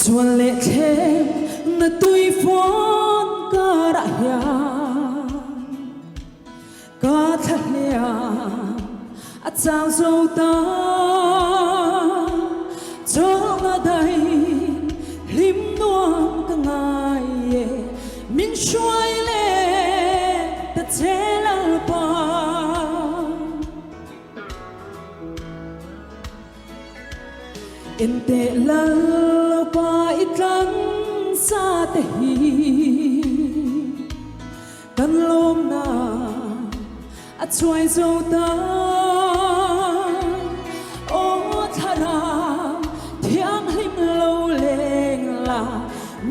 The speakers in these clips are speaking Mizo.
Sual leh thleng na tui fawn karah hian ka thla hliam a chau zo ta. Chawlhna dai hlim nuam ka ngai e, min hruai leh ta che Lalpa. Enteh Lalpa i tlang sa te hi kan lawmna a chuai zo ta. Aw Thlarau Thianghlim lo leng la,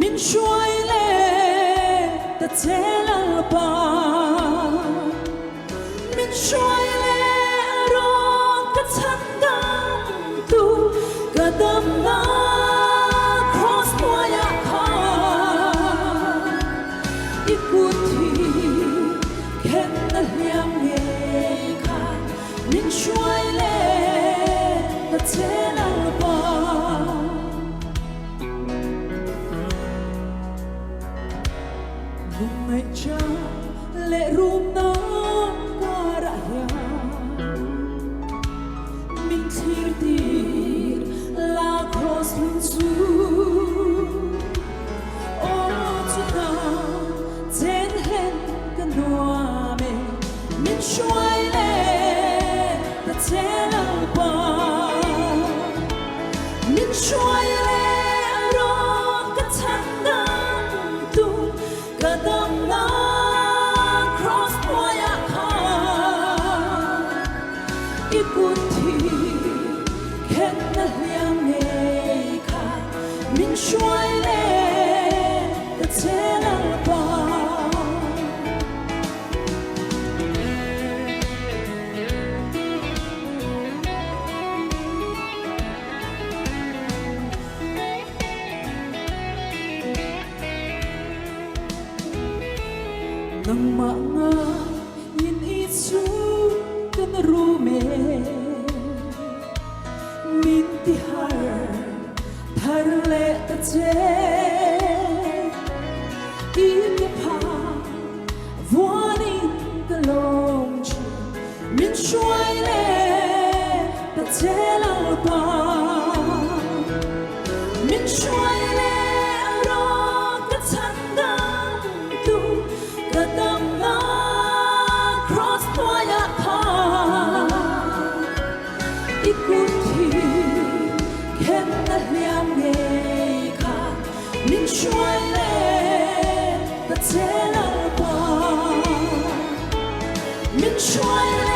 min hruai leh ta che Lalpa. Min hruai leh rawh ka chhan dam tu ka damna Cross hnuaiah khan i kut hi khen na hliam ngei khan min hruai leh ta che Lalpa. Lungngaihcha leh rumna karah hian min thlir tir la Kraws hlun chu. Aw chutah chen hlen ka nuam e, min hruai leh ta che Lalpa. Min hruai leh rawh ka chhan dam tu ka damna Kraws hnuaiah khan i kut hi khen na hliam ngei kha min hruai leh ka che Lalpa. Nangmah ngaiin i chu kan rum e, min ti har thar leh ta che. I ke phah vuanin ka lawm thin, min hruai leh ta che Lalpa. Min hruai leh rawh ka chhan dam tu ka damna Kraws hnuaiah khan i kut hi khen na hliam ngei kha min hruai leh ta che Lalpa. Min hruai leh.